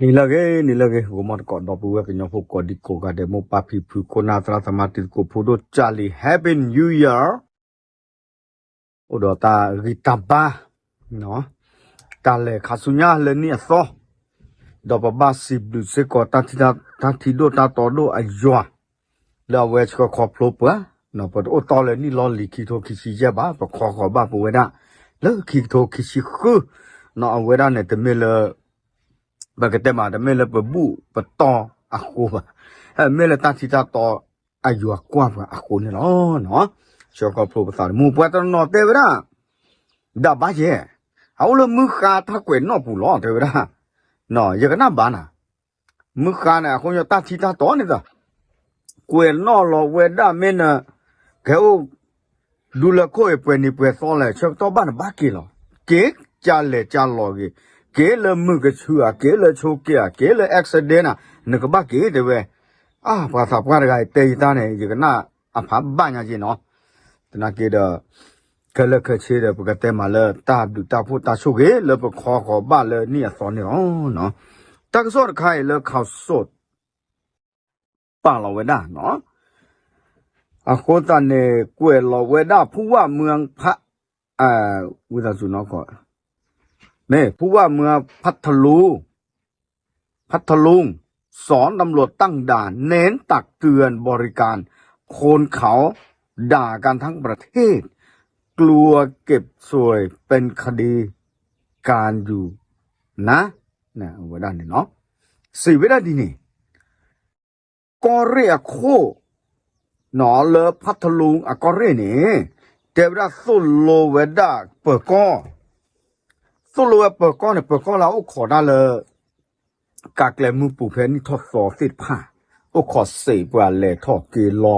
နံၤလၢအဂ့ၤ နံၤလၢအဂ့ၤ ဂီၤမီတကိး ဒီပုၢ်ဝဲၢ်ကညီဖိကိးဒံကိးဂၤဒဲး မိၢ်ပၢ်ဖံဖု ခိၣ်နၢ်သရၣ်သမါ တံၤသကိးဖိဒိၣ် Charlie Happy New Year အိၣ်ဒီးတၢ်ဂံၢ်တၢ်ဘါ တၢ်လဲၤခါဆူညါလၢနံၣ်အသီ ဒီးပဘၣ်စံးဘျုးစ့ၢ်ကီး တၢ်ထံဒိၣ်တၢ်တီဒိၣ်အယွၤ လၢအဝဲဆှၢခီဖျိပှၤ ပတအိၣ်တီလၢနံၣ်လီၢ်လံၤခံကထိခံဆံယဲၢ်ဘၣ် ပခီဃီၤဘၣ်ပဝဲဒၣ် လၢခံကထိခံဆံဃု အဝဲဒၣ်န့ၣ် တမ့ၢ်လၢ ပကတဲမး တမ့ၢ်လၢပဘူၣ်ပတီၢ်အဃိဘၣ်, မ့ၢ်လၢတၢ်ထံတၢ်တီအယွၤကွၢ်ပှၤအဃိန့ၣ်လီၤ. ဆှၢခီဖျိပသးတမူ ပှၤတနီၤတဲဝဲဒၣ် ဒၣ်ဘၣ်ယဲၢ်, အအိၣ်လၢမုၢ်ဃါတၢ်ကွဲးနီၣ်ပူၤလီၤ တဲဝဲဒၣ်, ယကနၣ်ဘၣ်နၤ, မုၢ်ဃါန့ၣ် အဃိညီတၢ်ထံတၢ်တီန့ၣ်သး ကွဲးနီၣ်လီၤဝဲဒၣ်မ့ၢ်န ကဲအိၣ် ဒူလၢခိၣ်အံၤ ပှဲၤနံၤပှဲၤသီလဲၣ် ဆၢကတီၢ်ဘၣ်နဘၣ်က့ၤလီၤ. က့ၤ ကလဲၤကလီၤဂ့ၤ, က့ၤလၢမုၢ်ကဆူၣ်ဧါ, က့ၤလၢဆိးက့ၤဧါ, က့ၤလၢ accident နၤ နကဘၣ်က့ၤတဲဝဲ, အါ ပှၤသးပှၢ်တဂၤအံၤတဲယတၢ်န့ၣ် ယကနၣ်အဖးဘၣ်ညါက့ၤနီၤ. သနာ်က့ဒီး ခဲလၢာ်ခဲဆ့ဒီး ပကတဲမးလၢတၢ်ဘျုးတၢ်ဖှိၣ်တၢ်ဆိၣ်ဂ့ၤ လၢပခီဃီၤဘၣ်လၢနံၣ်အသီန့ၣ်လီၤ. တၢ်ကစီၣ်တခါအံၤလၢ ခီၣ်စိး ပာ်လီၤဝဲဒၣ်နီၤ, အဃိသတးန့ၣ် ကွဲးလီၤဝဲဒၣ် ဖူဝၣ်မၢ ဖ ဝံသးစူၤနီၤ မ့ၢ် ဖူဝၣ်မၢ ဖးထလူ พัทลุง สอนตำรวจตั้งด่าน เน้นตักเตือนบริการ คนเขาด่ากันทั้งประเทศ กลัวเก็บสวยเป็นคดีการอยู่นะ ဝဲဒၣ်န့ၣ်နီၤ, စံးဝဲဒၣ်ဒ်န့ၣ် ကီၢ်ရ့ၣ်အခိၣ် လၢဖးထလူအကီၢ်ရ့ၣ်န့ၣ် တဲဝဲဒၣ်သိၣ်လိဝဲဒၣ်ပၢၤကီၢ်, သိၣ်လိဝဲပၢၤကီၢ်န့ၣ် ပၢၤကီၢ်လၢအအိၣ်ခိးတၢ်လၢ ကးကျဲမုၢ်ပူၤဖဲနံၣ်ထီၣ်သီသ့ၣ်တဖၣ် အိၣ်ခိးစံးပှၤလဲၤထီၣ်က့ၤလီ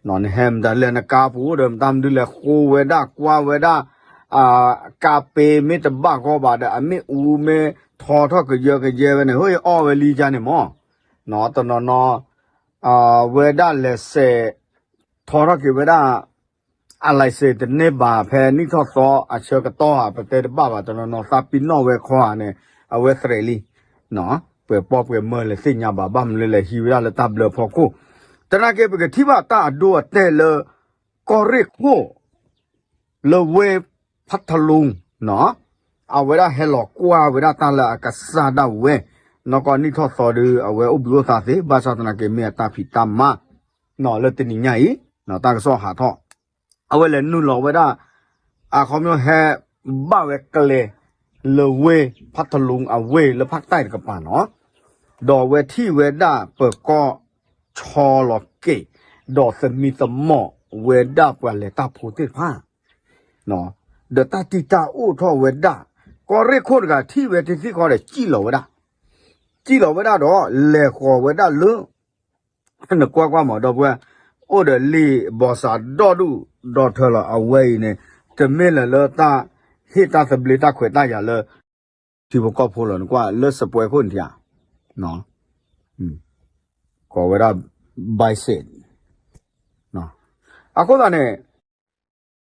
ၤ, နဟဲမတၤလဲၣ် နကါပူၤအိၣ်ဒီးမတၤမနုၤလဲၣ် ဃိဝဲဒၣ်ကွၢ်ဝဲဒၣ် ကါပ့မ့ၢ်တဘၣ်ဂီၢ်ဘၣ်ဒီး အမ့ၣ်အူမ့ၢ်ထီထီၣ်ကယၢကယဲဝဲန့ၣ် ဟိအီၣ်ဝဲလံကါန့ၣ်မး, တနီၤနီၤ ဝဲဒၣ်လဲၤစဲး ထီထီၣ်က့ၤဝဲဒၣ် အ license တန့ၢ်ဘၣ် ဖဲနံၣ်ထီၣ်သီအဆၢကတီၢ်ဧါ ပတဲတဘၣ်ဘၣ် တနီၤနီၤသးပ့ၤနီၣ်ဝဲခီဧါန့ၣ် အဝဲသရဲးလံ, ပှဲၤပီၢ်ပှဲၤမၢလဲၣ်သ့ၣ်ညါဘၣ် ဘၣ်မနုၤလဲၣ် ဟံးဝဲဒၣ်လၢတၢ်ဘျၢဖီခိၣ်, သနာ်က့ ပကထံၣ်ဘၣ်တၢ်အဒိအတဲာ်လၢ ကီၢ်ရ့ၣ်ခိၣ် လၢဝ့ၢ်ဖးထလူ အဝဲဒၣ်ဟဲလီၤကွၢ်ဝဲဒၣ်တၢ်လၢအကစၢ်ဒၣ်ဝဲ, နီၢ်ကီၢ်နံၣ်ထီၣ်သီဒီး အဝဲအိၣ်ဘှံးအိၣ်သါသ့ ဘၣ်ဆၣ်သနာ်က့ မ့ၢ်အတၢ်ဖံးတၢ်မၤ လၢတနံၤညါအံၤ တၢ်ကစီၣ်ဟးထီၣ် အဝဲလဲၤနုာ်လီၤဝဲဒၣ် အခီပညီဟဲဘၣ်ဝဲကျဲ လၢဝ့ၢ်ဖးထလူအဝ့ၢ်လၢဖးတၢ်တကပၤနီၤ, ဒီးအဝဲထံၣ်ဝဲဒၣ်ပၢၤကီၢ်ဆီလီၤက့ၤ ဒီးသမံသမိးဝဲဒၣ်ပှၤလဲၤတၢ်ဖိသ့ၣ်တဖၣ် ဒီးတၢ်တံာ်တာ်အိၣ်ထီၣ်ဝဲဒၣ်, ကီၢ်ရ့ၣ်ခိၣ်တဂၤထံၣ်ဝဲတသံၣ်ဃီဒီး စံၣ်လီၤဝဲဒၣ်, စံၣ်လီၤဝဲဒၣ်ဒီး လဲၤဃီၤဝဲဒၣ်လၢ နကွၢ်ကွၢ်မး ဒီပုၢ်ဝဲၢ် အိၣ်ဒီးလံာ်ဘီၣ်စးဒီဒူၣ်ဒီထၢလီၤ အဝဲအံၤန့ၣ် တမ့ၢ်လၢၤလၢတၢ်ဟ့ၣ်တၢ်သဘျ့တၢ်ခွဲးတၢ်ယာ်လၢ ထံဖိကီၢ်ဖိလီၤ နကွၢ်လၢ စပွဲခိၣ်န့ၣ်ဧါ ကိးဝဲဒၣ် ဘၣ်စ့း အဃိသတးန့ၣ်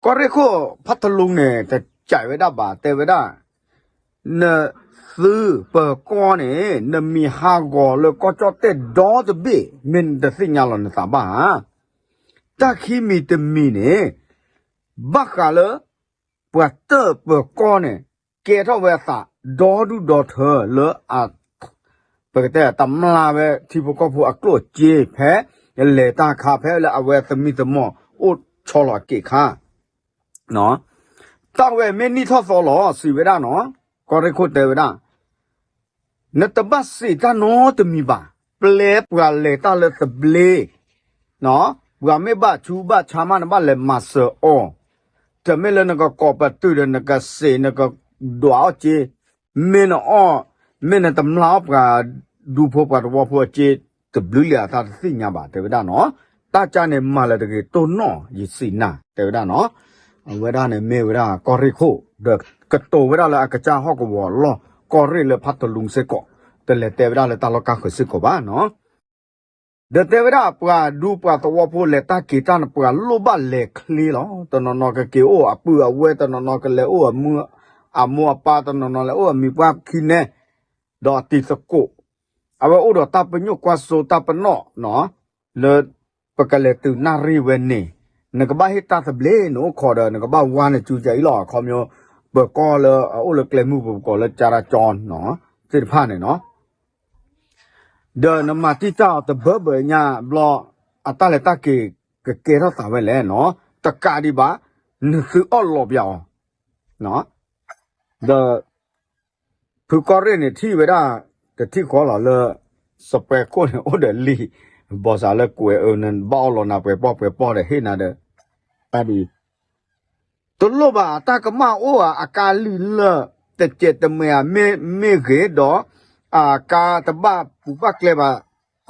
ကီၢ်ရ့ၣ်ခိၣ်ဖးထလူန့ၣ် တစံးဝဲဒၣ်ဘၣ် တဲဝဲဒၣ် နသုပၢၤကီၢ်န့ၣ် နမံၤဟးဂီၤလၢကီၢ်ကၠီၣ်တဲၣ်ဒီတဘ့ၣ် မ့ၢ်နတသ့ၣ်ညါလီၤနသးဘၣ်ဧါ, တၢ်ခံမံၤတမံၤန့ၣ် ဘၣ်ဃးလၢ ပှၤတၢၣ်ပၢၤကီၢ်န့ၣ် ကဲထီၣ်ဝဲအသးဒီဒူၣ်ဒီထၢလၢအ ပကတဲတမျၢ်ဝဲထံဖိကီၢ်ဖိအကျိၣ်အစ့ ဖဲလဲၤတၢ်ခါ ဖဲလၢအဝဲသမံသမိးအိၣ်ဆီလီၤအက့ၢ်ခါ တၢ်ဝဲမ့ၢ်နံၣ်ထီၣ်သီလီၤ စံးဝဲဒၣ်နီၤ ကီၢ်ရ့ၣ်ခိၣ်တဲဝဲဒၣ် နတဘၣ်စံးတၢ်နီတမံၤဘၣ်. ပျဲပှၤလဲၤတၢ်လၢသဘျ့, ပှၤမ့ၢ်ဘၣ်ဆူးဘၣ်ဆါမး နဘၣ်လဲၤမၤစၢၤအီၤ, တမ့ၢ်လၢနကကိးပတုာ်ဒီးနကစံး နကဒွးအီၣ်စ့, မ့ၢ်နအီၣ်, မ့ၢ်နတမျၢ်အီၣ်ပှၤဒူဖိပှၤသဝီဖိအစ့ တဘျုးလၢအသးတသ့ၣ်ညါဘၣ် တဲဝဲဒၣ်နီၤ. တၢ်ကါန့ၣ်မၤလၢၤတဂ့ၤ တိၢ်နီၣ်ယစံးနၤ တဲဝဲဒၣ်နီၤ. အဝဲဒၣ်န့ၣ်မ့ၢ်ဝဲဒၣ်ကီၢ်ရ့ၣ်ခိၣ် ဒီးကတိၤဝဲဒၣ်လၢအကစၢ်ဟီၣ်ကဝီၤလီၢ် ကီၢ်ရ့ၣ်လၢဖးတလူစ့ၢ်ကီး, တလဲၤတဲဝဲဒၣ်လၢတၢ်လီၢ်ကါဃၢၤစ့ၢ်ကီးဘၣ်နီၤ. ဒီးတဲဝဲဒၣ် ပှၤဒူပှၤသဝီဖိလဲၤတၢ်က့ၤတၢ်န့ၣ် ပှၤလိၣ်ဘၣ်လဲၤချ့လီၤ. တနီၤနီၤကက့ၤအိၣ်အပုၢ်အဝဲၢ်, တနီၤနီၤကလဲၤအိၣ်အမိၢ်အပၢ်, တနီၤနီၤလဲၤအိၣ်အမံၤပှၢ်ခံနဲ ဒီးအတံၤသကိး, အဝဲအိၣ်ဒီးတၢ်ပညိၣ်ကွၢ်စိတၢ်ပနီၣ်နီၤ, လၢပကလဲၤတုၤနၣ်ရံၣ်ဝဲန့ၣ်, နကဘၣ်ဟ့ၣ်တၢ်သဘျ့ နအိၣ်ခိးဒီး နကဘၣ်ဝါနစုကဲအံၤလီၤ. အခီပညီ ပၢၤကီၢ်လၢအအိၣ်လၢကျဲမုၢ်ပူၤ ပကိးလၢ จราจร နီၤ, သ့ၣ်တဖၣ်န့ၣ်နီၤ ဒီးနမၤတံာ်တာ်အီၤတဘၢဘၢညါဘျီ, အတၢ်လဲၤတၢ်က့ၤကကဲထီၣ်သးဝဲလဲၣ်နီၤ, တကးဒံးဘၣ်, နသုအီၣ်လီးပၠးအီၤ, ဒီး ဖုကီၢ်ရ့ၣ်န့ၣ်ထံၣ်ဝဲဒၣ်, တထံၣ်ဃီလီၤလၢ, စပွဲခိၣ်န့ၣ်အိၣ်ဒီးလံာ်, ဘီၣ်စးလၢကွဲးအၢ နဘၣ်အီၣ်လီးနၤပှဲၤပီၢ်ပှဲၤပီၢ်ဒီးဟ့ၣ်နၤဒီး, တၢ်ဒ် တလိၣ်ဘၣ်အတၢ်ကမၣ်အိၣ်ဧါ, အကါလံာ်လၢာ်တစဲးတမှဲာ်ဧါမ့ၢ်ဂ့ၤဒီး, အကါတဘၣ်ပူၤဘၣ်ကျဲဘၣ်,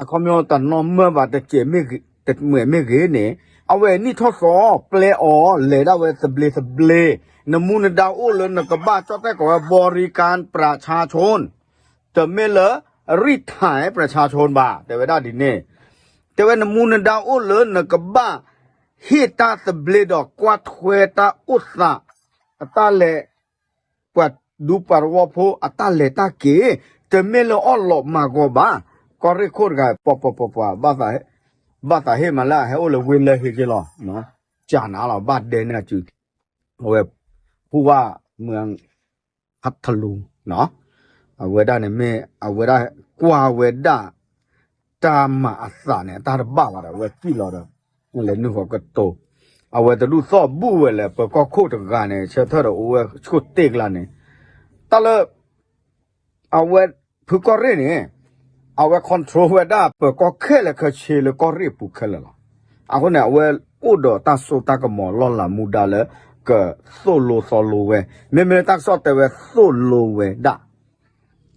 အခီပညီတနီၤမၢဘၣ်တစဲးမ့ၢ်ဂ့ၤ, တမှဲာ်မ့ၢ်ဂ့ၤန့ၣ်, အဝဲနံၣ်ထီၣ်သီပျဲအီၤ လဲၤဒၣ်ဝဲသဘျ့သဘျ့, နမူနဒါအိၣ်လၢနကဘၣ်ကၠီၣ်တဲၣ်ကိးဝဲ บริการประชาชน တမ့ၢ်လၢ รีดไถประชาชน ဘၣ်, တဲဝဲဒၣ်ဒ်န့ၣ်, တဲဝဲနမူနဒါအိၣ်လၢနကဘၣ် ဟ့ၣ်တၢ်သဘျ့ဒီးကွၢ်ထွဲတၢ်အိၣ်သး, အတၢ်လဲၤ, ပှၤဒူပှၤသဝီဖိအတၢ်လဲၤတၢ်က့ၤ, တမ့ၢ်လၢအီၣ်လီးမၤဂီၤဘၣ်, ကီၢ်ရ့ၣ်ခိၣ်တဂၤ ပှၤပှၤပှၤပှၤ, ဘၣ်သးဟ့ၣ်မးလၢအဟဲအိၣ်လၢဝ့ၢ်လၢဟ့က့လီၤ, ကနၤလီၤ ဘၣ်ဒဲန့ၢ်အစု, အဝဲ, ဖူဝါမုၢ် พัทลุงနီၤ, အဝဲဒၣ်န့ၣ်မ့ၢ် အဝဲဒၣ်ကွၢ်ဝဲဒၣ် တၢ်မၤအသးန့ၣ် အတၢ်တဘၣ်ဘၣ်ဒီး အဝဲစံၣ်လီၤဒီး လဲၤနုာ်ဃီၤကတိၤ, အဝဲတဒူၣ်သီၣ်ဘူၣ်ဝဲလဲၣ် ပၢၤကီၢ်ခိၣ်တဂၤန့ၣ် ဆၢထၢၣ်ဒီးအိၣ်ဝဲဆိၣ်တ့ၢ်ကျါန့ၣ်, တၢ်လၢ အဝဲ ဖုကီၢ်ရ့ၣ်န့ၣ်, အဝဲ control ဝဲဒၣ် ပၢၤကီၢ်ခဲလၢာ်ခဲဆ့လၢကီၢ်ရ့ၣ်အပူၤခဲလၢာ်လီၤ. အဃိန့ၣ် အဝဲအိၣ်ဒီးတၢ်စိတၢ်ကမီၤလီၢ်လၤမူဒါလၢ ကသိၣ်လိသီလိဝဲ, မ့မ့ၢ်လၢတၢ်ကစီၣ်တဲဝဲသိၣ်လိဝဲဒၣ်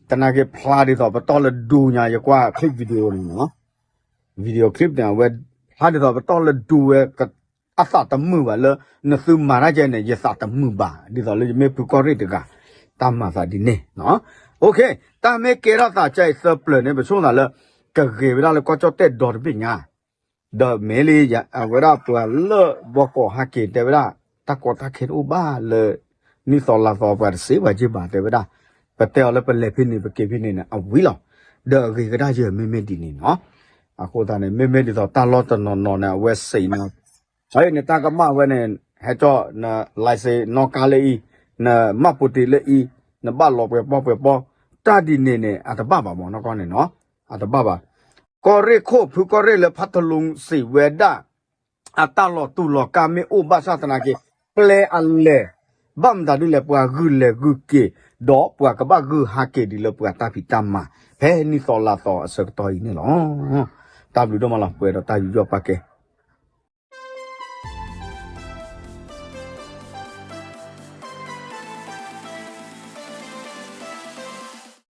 သနာ်က့ဖျါဒ်သိးပတီၢ်လၢဒူညါ ယကွၢ် clip video န့ၣ်နီၤ, video clip န့ၣ် အဝဲဖျါဒ်သိးပတီၢ်လၢဒူဝဲ, အသးတမုာ်ဘၣ်လၢ နသုမၤတၢ်ကဲန့ၣ် ယသးတမုာ်ဘၣ် ဒ်သိးလၢယမ့ၢ်ဖုကီၢ်ရ့ၣ်တဂၤ, တၢ်မၤသးဒ်န့ၣ်နီၤ. တၢ်မ့ၢ်ကဲထီၣ်သးကဲအံၤသၢပျၢၤန့ၣ် ပဆိကမိၣ်သးလၢ ကဂ့ၤဝဲဒၣ်လၢကီၢ်ကၠီၣ်တဲၣ်ဒီတဘ့ၣ်ညါ ဒီးမ့ၢ်လံ အဝဲဒၣ်ပှၤလၢဘီကီးဟဲက့ၤတဲဝဲဒၣ် တၢ်ကီတၢ်ခဲတအိၣ်ဘၣ်လၢ နံၣ်သီလါသီပှၤတစံးပှၤက့ၤဘၣ်တဲဝဲဒၣ်, ပတဲအီၤလၢပလဲၤဖဲန့ၣ်ပက့ၤဖဲန့ၣ်န့ၣ် အဝံၤလီၤ. ဒီးအဂ့ၤကဒါယဲၢ်မ့မ့ၢ်ဒ်န့ၣ်နီၤ. အဃိသတးန့ၣ် မ့မ့ၢ်ဒ်သိးတၢ်လီၢ်တနီၤနီၤန့ၣ် အဝဲစံးန့ၣ် နတၢ်ကမၣ်ဝဲန့ၣ် ဟဲကၠီၣ်န license နီၣ်ကါလၢအံၤ, နမှတ်ပုံတင်လၢအံၤ, နဘၣ်လီၤပှဲၤပီၢ်ပှဲၤပီၢ်, တၢ်ဒ်န့ၣ်န့ၣ် အတဘၣ်ဘၣ်မ့ၢ်နီၢ်ကီၢ်န့ၣ်နီၤ, အတဘၣ်ဘၣ်. ကီၢ်ရ့ၣ်ခိၣ် ဖုကီၢ်ရ့ၣ်လၢ ဖးထလူ စံးဝဲဒၣ် အတၢ်လီၤတူာ်လီၤကာ်မ့ၢ်အိၣ်ဘၣ်ဆၣ်သနာ်က့ ပျဲအလဲၤ ဘၣ်မတၤဒ်လဲၣ် ပှၤဂုာ်လဲၤဂုာ်က့ၤ ဒီးပှၤကဘၣ်ဂုာ်ဟးက့ၤဒ်လၢပှၤတၢ်ဖံးတၢ်မၤ ဖဲနံၣ်သီလါသီအဆၢကတီၢ်အံၤန့ၣ်လီၤ. တၢ်ဘျုးဒိၣ်မးလီၤ ပှဲၤဒီးတၢ်ယူးယီၣ်ပာ်ကဲ